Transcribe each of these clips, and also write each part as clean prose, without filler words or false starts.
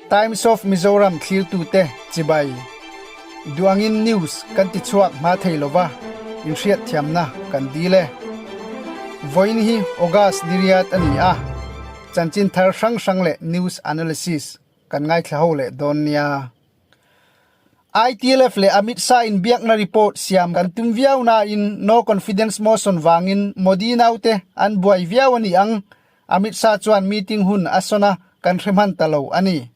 Times of Mizoram thlirtute chibai. Duangin news kan ti chhuak hma thei lova, inhriatthiamna kan dil e. Vawiin hi August niriat a ni a, chanchin thar hrang hrang leh news analysis kan ngaithla ho leh dawn nia. ITLF leh Amit Shah inbiakna report siam kan tum viau nain no confidence motion vangin Modi naute an buai viau a ni ang, Amit Shah chuan meeting hun a sawn a, kan hre hman ta lo a ni.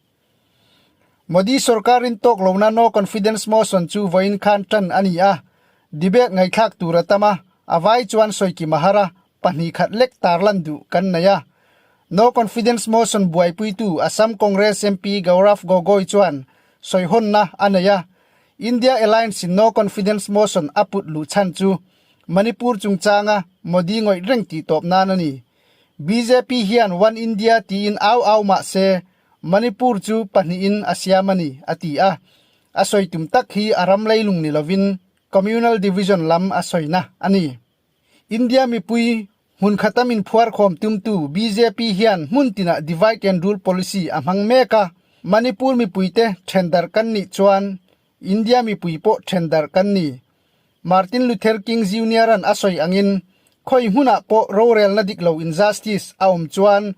Modi sorkar rin tawk lohna no confidence motion chu vawiin khan tan a ni a, debate ngaihthlak tur a tam a, a vai chuan sawikima har a, 2 khat lek tarlan duh kan nei a. No confidence motion buaipuitu Assam Congress MP Gaurav Gogoi chuan sawihawnna a nei a, India Alliance in no confidence motion a put luh chhan chu Manipur chungchanga Modi ngawih reng tih tawp nan a ni. Bjp hian One India tiin au au mah se Manipur chu pahnihin a siam a ni, a ti a. A sawi tum tak hi a ram leilung ni lovin communal division lam a sawina a ni. India mipui hmun khata min phuarkhawm tumtu bjp hian hmun tinah divide and rule policy a hmang mek a, Manipur mipuite then darh kan nih chuan India mipui pawh then darh kan ni. Martin Luther King Junior-a'n a sawi angin khawi hmunah pawh rorelna dik lo injustice a awm chuan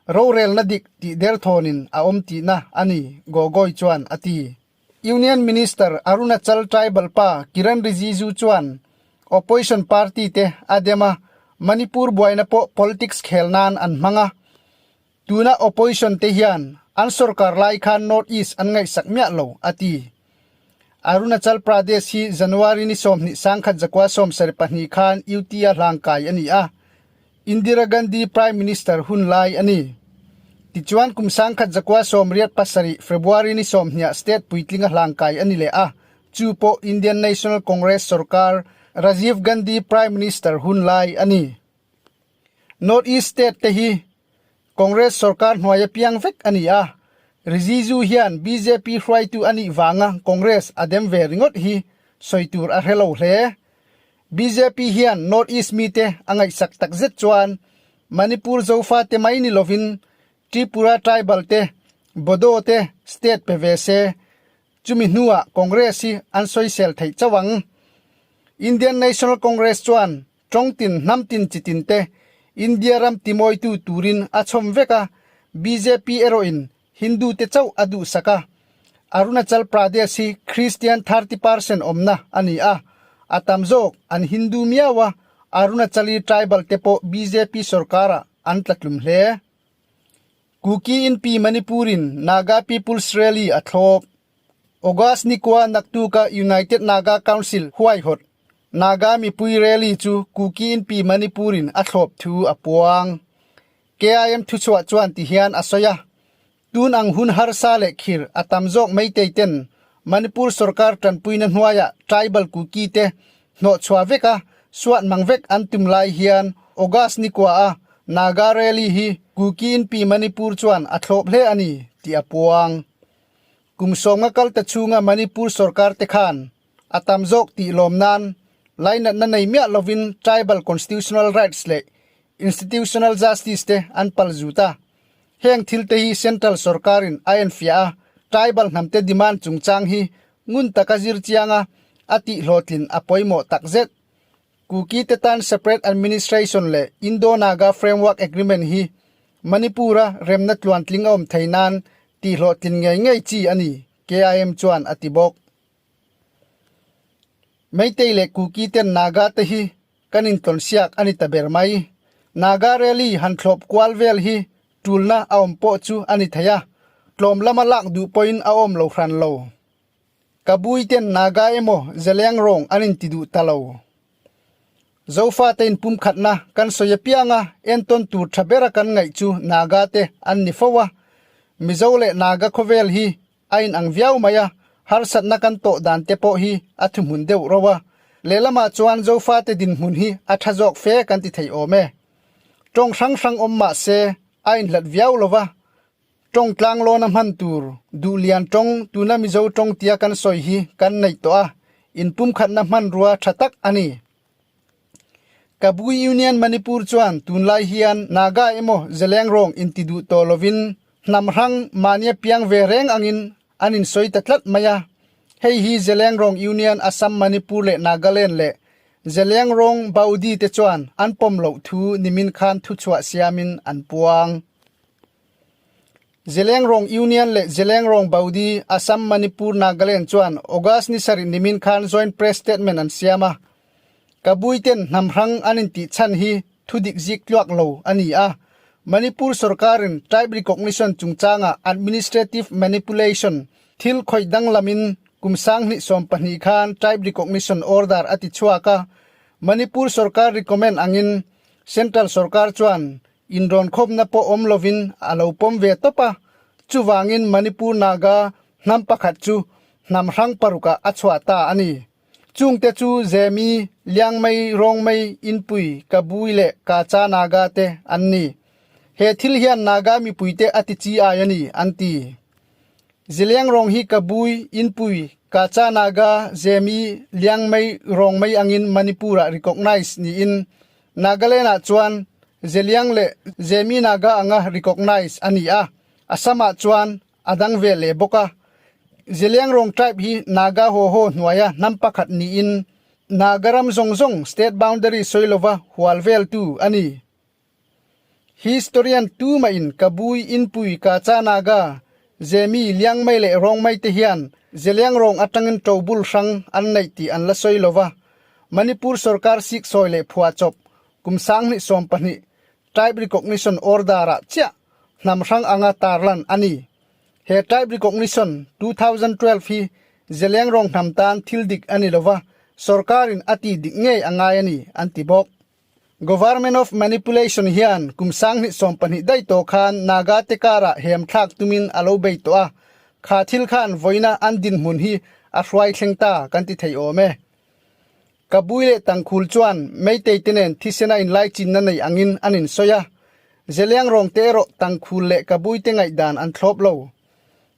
rorelna dik tih derthawnin a awm tihna a ni, Gogoi chuan a ti. Union Minister Arunachal Tribal pa Kiren Rijiju chuan Opposition party te a dem a, Manipur buaina pawh politics khel nan an hmang a. Tuna opposition te hian an sorkar lai khan North East an ngaihsak miah lo, a ti. Arunachal Pradesh hi January ni 29 1972 khan UT a hlangkai a ni a, Indira Gandhi Prime Minister hun lai a ni. Tichuan kum 1987 February ni 20 ah state puitling a hlangkai a ni leh a, chu pawh Indian National Congress sorkar Rajiv Gandhi Prime Minister hun lai a ni. North East state te hi Congress sorkar hnuai apiang vek a ni a, Rijiju hian bjp hruaitu a nih vanga Congress a dem ve ringawt hi sawi tur a hre lo hle. Bjp hian North East mite a ngaihsak takzet chuan Manipur Zofa te mai ni lovin Tripura tribal te, Bodo te state pe ve se, chumi hnuah Congress hi an sawisel theih chauh ang. Indian National Congress chuan tawngtin hnamtin chitin te India ram timawitu turin a chhawm vek a, bjp erawhin Hindu te chauh a duhsak a, Arunachal Pradesh hi Christian 30% awmna a ni a, a tam zawk an Hindu miau a, Arunachali tribal te pawh bjp sorkarah an tlatlum hle. Kuki in pi Manipur in Naga People's Rally a thlawp. August nikua naktuka United Naga Council huaihawt Naga mipui rally chu Kuki in pi Manipur in a thlawp thu a puang. KIM thuchhuah chuan ti hian a sawi a, Tun ang hun harsa leh khir a tam zawk Meitei ten Manipur sorkar tanpuina hnuaiah tribal Kuki te hnawhchhuah vek a, suat mang vek an tum lai hian August nikua a Naga rally hi Kuki in pi Manipur chuan a thlawp hle a ni tih a puang. Kum 50 kal ta chhunga Manipur sorkar te khan a tam zawk tih lawm nan lainatna nei miah lovin tribal constitutional rights leh Institutional Justice te an pal zut a, heng thil te hi Central sorkarin a enfiah a, tribal hnamte demand chungchang hi ngun taka zir chianga a tihhlawhtlin a pawimawh takzet. Kuki te tan Separate Administration leh Indo-Naga Framework Agreement hi Manipur-a remna tluantling a awm thei nan tihhlawhtlin ngei ngei chi a ni, KIM chuan a ti bawk. Meitei leh Kuki ten Naga te hi kan intlawnsiak a ni ta ber mai. Naga rally han thlawp kual vel hi tulna a awm pawh chu a ni thei a, tlawm lama lak duh pawhin a awm lo hran lo. Ka bui ten Naga emaw Zeliang rawng an inti duh ta lo. Zofa te inpumkhatna kan sawi apianga entawn tur tha bera kan ngaih chu Naga te an ni fo a, Mizo leh Naga khawvel hi A inang viau mai a, harsatna kan tawh dan te pawh hi a thuhmun deuh ro a. Lehlamah chuan Zofate dinhmun hi a tha zawk fe kan ti thei awm e. Tawng hrang hrang awm mah se a inhlat viau lo va, tawng tlanglawna hman tur duhlian tawng tuna Mizo tawng tia kan sawi hi kan neih tawh a, inpumkhatna hmanrua tha tak a ni. Kabui Union Manipur chuan tunlai hian Naga emaw Zelengrong inti duh tawh lovin Hnam hrang mahnia piang ve reng angin an insawi ta tlat mai a. Hei hi Zelengrong Union Assam Manipur leh Nagaland leh Zelengrong Baudi te chuan an pawm loh thu nimin khan thuchhuah siamin an puang. Zelengrong Union leh Zelengrong Baudi Assam Manipur Nagaland chuan August ni sarih nimin khan joint press statement an siam a. Kabui ten hnam hrang an intih chhan hi thudik zik tluak lo a ni a. Manipur sorkarin tribe recognition chungchanga administrative manipulation thil khawih danglamin kum 2012 khan tribe recognition order a ti chhuak a. Manipur sorkar recommend angin central sorkar chuan inrawnkhawmna pawh awm lovin a lo pawm ve tawp a. Chuvangin Manipur Naga hnam pakhat chu hnam hrang parukah a chhuah ta a ni. Chungte chu Zemi, Liangmei, Rongmei, Inpui, Kabui leh Kacha Naga te an ni. He thil hian Naga mipuite a ti chi ai a ni, an ti. Ziliangrong hi Kabui, Inpui, Kacha Naga, Zemi, Liangmei, Rongmei angin Manipur-ah recognize niin Nagaland-ah chuan Zeliang leh Zemi Naga anga recognize a ni a, Assam-ah chuan a dang ve leh bawk a. Zeliangrong tribe hi Naga haw haw hnuaia hnam pakhat niin Naga ram zawng zawng state boundary sawi lova hual veltu a ni. Historian tumahin Kabui, Inpui, Kacha Naga, Zemi, Liangmei leh Rongmei te hian Zeliangrong atangin ṭobul hrang an neih tih an la sawi lova. Manipur sorkar siksawi leh phuahchawp kum 2012 Tribe Recognition Order-ah chiah hnam hrang anga tarlan a ni. He Tribe Recognition 2012 hi Zelengrong hnam tan thil dik a ni lova, sorkarin a ti dik ngei a ngai a ni, an ti bawk. Government of Manipulation hian kum 2012 daih tawh khan Naga te karah hem thlak tumin a lo bei tawh a, kha thil khan vawiina an dinhmun hi a hruai thleng ta kan ti thei awm e. Kabui leh Tangkhul chuan Meitei te nen thisena inlaichinna nei angin an insawi a, Zeliangrong te erawh Tangkhul leh Kabui te ngaihdan an thlawp lo.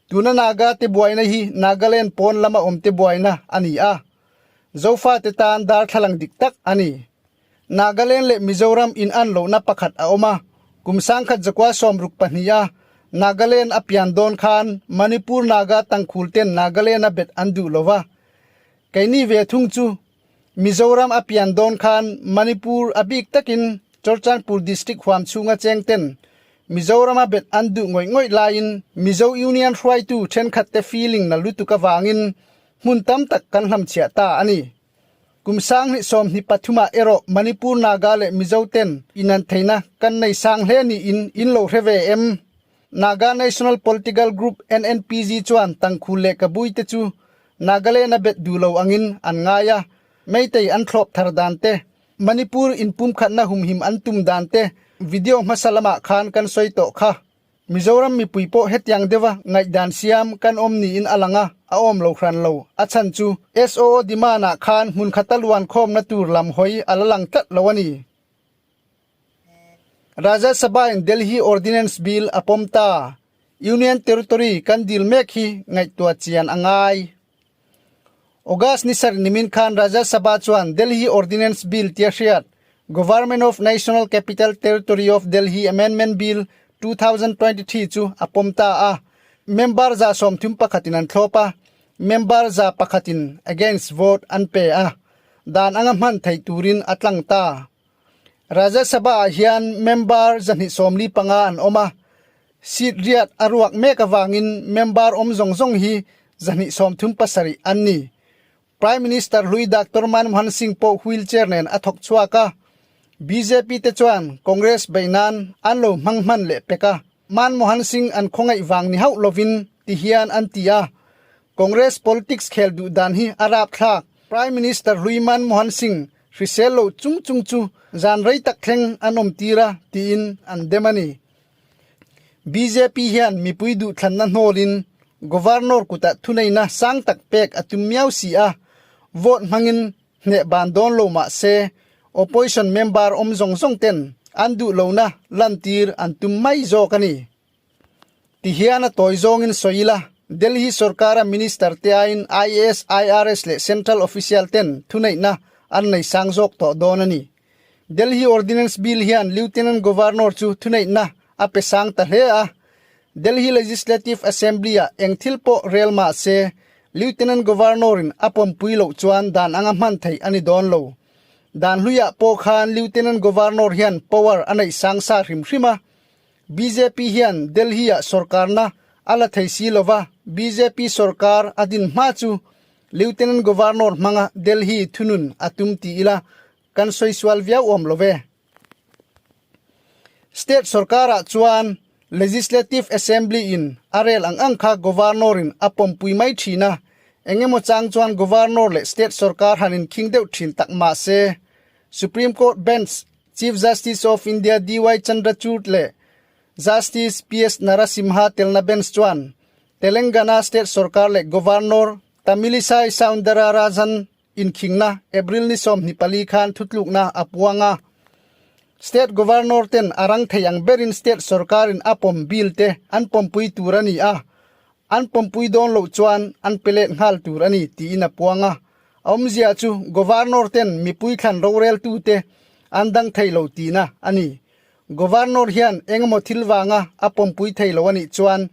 Tuna Naga te buaina hi Nagaland pawn lama awm te buaina a ni a, Zofa te tan darthlalang dik tak a ni. Nagaland leh Mizoram inan lohna pakhat a awm a, kum 1962 a Nagaland a pian dawn khan Manipur Naga Tangkhul ten Nagaland a bet an duh lo va, Keini ve thung chu Mizoram a pian dawn khan Manipur a bik takin Churachandpur District huam chhunga cheng ten Mizoram a bet an duh ngawih ngawih laiin Mizo Union hruaitu thenkhat te feeling na lutuk avangin hmun tam tak kan hlamchhiah ta a ni. Kum 2023 ah erawh Manipur Naga leh Mizo ten inan theihna kan nei sang hle niin in lo hre ve em? Naga National Political Group, NNPG, chuan Tangkhul leh Kabui te chu Nagaland a bet duh lo angin an ngai a, Meitei an thlawp thar dan te, Manipur inpumkhatna humhim an tum dan te video hmasa lamah khan kan sawi tawh kha. Mizoram mipui pawh hetiang deuha ngaihdan siam kan awm niin a lang a, a awm lo hran lo. A chhan chu SOO demand ah khan hmun khata luan khawmna tur lam hawi a la lang tlat lo a ni. Rajya Sabha in Delhi Ordinance Bill a pawm ta. Union Territory kan dil mek hi ngaihtuah chian a ngai. August ni sarih nimin khan Rajya Sabha chuan Delhi Ordinance Bill tia hriat Government of National Capital Territory of Delhi Amendment Bill 2023 chu a pawm ta a. Member 31 in an thlawp a, member 100 in against vote an pe a. Dan anga hman theih turin a tlang ta. Rajya Sabha ah hian member 245 an awm a, seat riat a ruak mek avangin member awm zawng zawng hi 137 an ni. Prime Minister hlui Doctor Manmohan Singh pawh wheelchair nen a thawk chhuak a, bjp te chuan Congress beih nan an lo hmang hman leh pek a, Manmohan Singh an khawngaih vang ni hauh lovin ti hian an ti a, Congress politics khel duh dan hi a rapthlak. Prime Minister hlui Manmohan Singh hrisel loh chung chung chu zan rei tak thleng an awm tir a tiin an dem a ni. Bjp hian mipui duhthlanna hnawlin Governor kutah thuneihna sang tak pek a tum miau si a, vote hmangin hneh ban dawn lo mah se opposition member awm zawng zawng ten an duh lohna lantir an tum mai zawk a ni. Tihian a tawi zawngin sawi ila, Delhi sorkara minister te aiin IAS, IRS leh central official ten thuneihna an nei sang zawk tawh dawn a ni. Delhi Ordinance Bill hian Lieutenant Governor chu thuneihna a pe sang ta hle a. Delhi Legislative Assembly-ah eng thil pawh rel mah se, Lieutenant Governor-in a pawmpui loh chuan dan anga hman theih a ni dawn lo. Dan hluiah pawh khan Lieutenant Governor hian power a neih sang sa hrim hrim a. Bjp hian Delhi-ah sorkarna a la thei si lo va, bjp sorkar a din hma chu Lieutenant Governor hmanga Delhi thunun a tum ti ila kan sawi sual viau awm lo ve. State sorkarah chuan Legislative Assembly in a rel ang ang kha Governor in a pawmpui mai thin a, engemaw chang chuan Governor leh State sorkar han inkhing deuh thin tak mah se, Supreme Court Bench Chief Justice of India DY Chandrachud leh Justice PS Narasimha telna bench chuan Telangana State sorkar leh Governor Tamilisai Soundararajan Inkhingna April ni 24 khan thutlukna a puang a. State Governor ten a rang thei ang berin state sorkarin a pawm bill te an pawmpui tur a ni a, an pawmpui dawn loh chuan an pe let nghal tur a ni tiin a puang a. A awmzia chu Governor ten mipui thlan roreltute an dang thei lo tihna a ni. Governor hian engemaw thil vanga a pawmpui thei lo a nih chuan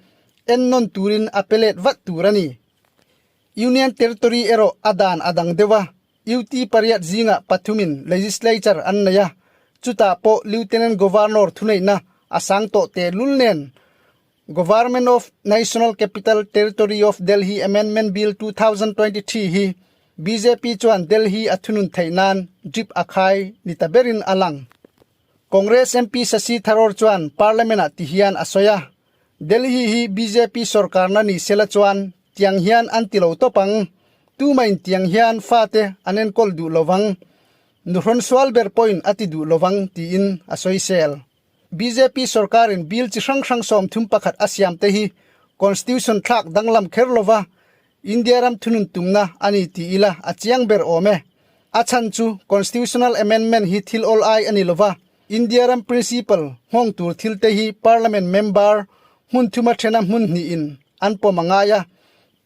ennawn turin a pe let vat tur a ni. Union Territory erawh a dan a dang deuh a, UT pariat zingah pathumin Legislature an nei a, chutah pawh Lieutenant Governor thuneihna a sang tawh tehlul nen Government of National Capital Territory of Delhi Amendment Bill 2023 hi bjp chuan Delhi a thunun theih nan drip a khai ni ta berin a lang. Congress MP Shashi Tharoor chuan Parliament-ah tihian a sawi a, Delhi hi bjp sorkarna ni sela chuan Tiang hian an ti lo tawp ang. Tumain tiang hian fate an enkawl duh lo vang. Nuhrawn sual ber pawhin a ti duh lo vang tiin a sawisel. Bjp sorkarin bill chi hrang hrang 31 a siam te hi Constitution thlak danglam kher lova India ram thunun tumna a ni ti ila a chiang ber awm e. A chhan chu Constitutional Amendment hi thil awl ai a ni lova, India ram Principle nghawng tur thil te hi Parliament member hmun thuma thena hmun hnihin an pawm a ngai a.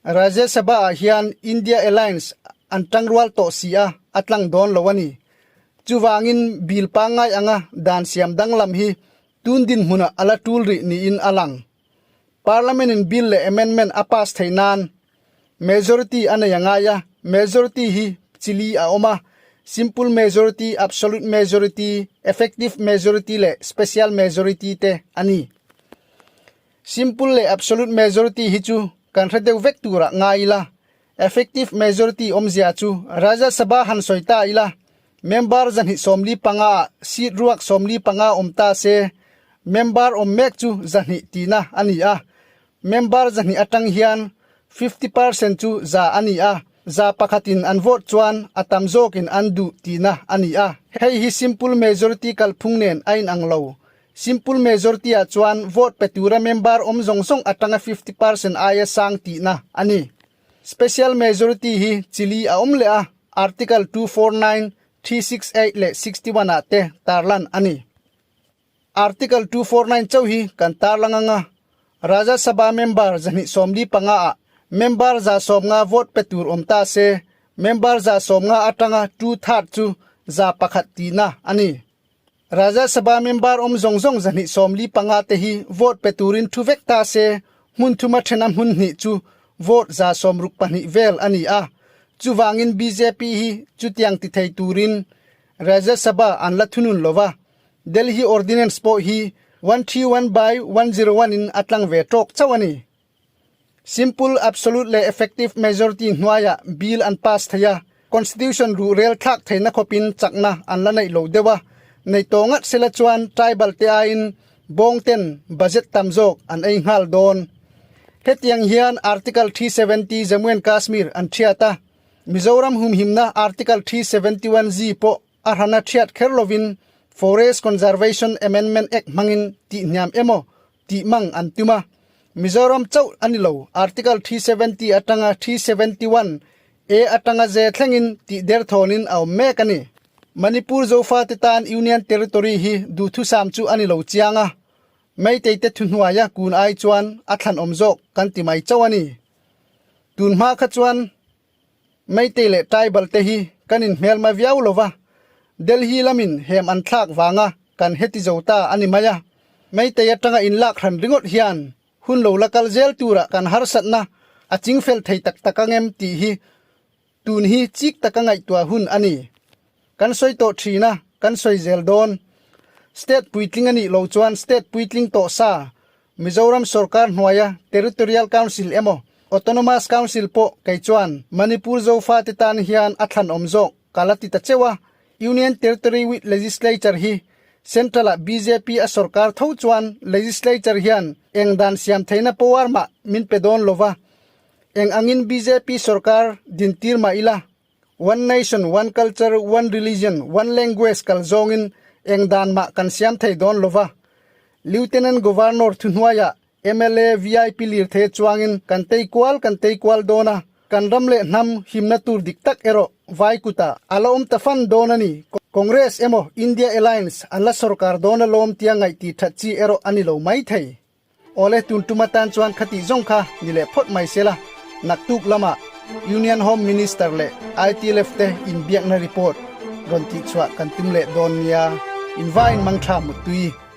Rajya Sabha ah hian India Alliance an tangrual tawh si a, a tlang dawn lo a ni. Chuvangin bill pangngai anga dan siam danglam hi tun dinhmunah a la tul rih niin a lang. Parliament in bill leh amendment a pass theih nan majority a nei a ngai a, majority hi chili a awm a, simple majority, absolute majority, effective majority leh special majority te a ni. Simple leh absolute majority hi chu kan hre deuh vek turah ngai ila, effective majority awmzia chu Rajya Sabha han sawi ta ila, member 245 ah seat ruak 45 awm ta se, member awm mek chu 200 tihna a ni a, member 200 atang hian 50 percent chu za a ni a, za pakhatin an vote chuan a tam zawkin an duh tihna a ni a, hei hi simple majority kalphung nen a inang lo. Simple majority ah chuan vote pe tura member awm zawng zawng atanga 50 percent aia sang tihna a ni. Special majority hi chili a awm leh a, Article 249, 368 leh 61 ah te tarlan a ni. Article 249 chauh hi kan tarlang anga Rajya Sabha member 245 ah member 150 vote pe tur awm ta se, member 150 atanga two third chu 100 tihna a ni. Rajya Sabha member awm zawng zawng 245 te hi vote pe turin thu vek ta se, hmun thuma thena hmun hnih chu vote 62 vel a ni a. Chuvangin bjp hi chutiang ti thei turin Rajya Sabha an la thunun lo va, Delhi Ordinance pawh hi 131 by 101 in a tlang ve tawk chauh a ni. Simple, absolute leh effective majority hnuaiah bill an pass thei a, constitution ruhrel thlak theihna khawpin chakna an la neih lo deuh a, nei tawh ngat sela chuan tribal te aiin bawng ten budget tam zawk an ei nghal dawn. Hetiang hian Article 370 Jammu and Kashmir an thiat a, Mizoram humhimna Article 371 G pawh a hrana thiat kher lovin Forest Conservation Amendment Act hmangin tihhniam emaw tih mang an tum a, Mizoram chauh a ni lo, Article 370 atanga 371 A atanga J thlengin tih derthawnin a awm mek a ni. Manipur Zofate tan Union Territory hi duhthusam chu a ni lo chiang a, Meitei te thuhnuaia kun ai chuan a thlanawm zawk kan ti mai chauh a ni. Tun hma kha chuan Meitei leh Tribal te hi kan inhmelma viau lo va, Delhi lamin hem an thlak vanga kan heti zo ta a ni mai a. Meitei atanga inlak hran ringawt hian Hun lo la kal zel tura kan harsatna a chingfel thei tak tak ang em tih hi tun hi chik taka ngaihtuah hun a ni. Kan sawi tawh thin a, kan sawi zel dawn. State puitling a nih lo chuan state puitling tawh sa Mizoram sorkar hnuaia Territorial Council emaw Autonomous Council pawh kei chuan Manipur Zofate tan hian a thlan awm zawk ka la ti ta cheuh a, Union Territory with Legislature hi Central-ah bjp a sorkar tho chuan Legislature hian eng dan siam theihna power mah min pe dawn lo va, eng angin bjp sorkar dintir mah ila One Nation, One Culture, One Religion, One Language kal zawngin eng dan mah kan siam thei dawn lo va, Lieutenant Governor thuhnuaiah Mla vip lirthei chuangin kan tei kual kan tei kual dawn a, kan ram leh hnam himna tur dik tak erawh vai kutah a la awm ta fan dawn a ni. Congress emaw India Alliance an la sorkar dawn alawm tia ngaih that chi erawh a ni lo mai thei. Awle tun tum atan chuan khatih zawng kha ni leh phawt mai sela, naktuk lamah Union Home Minister leh ITLF te inbiakna report rawn tihchhuah kan tum leh dawn nia, invain mangtha muttui.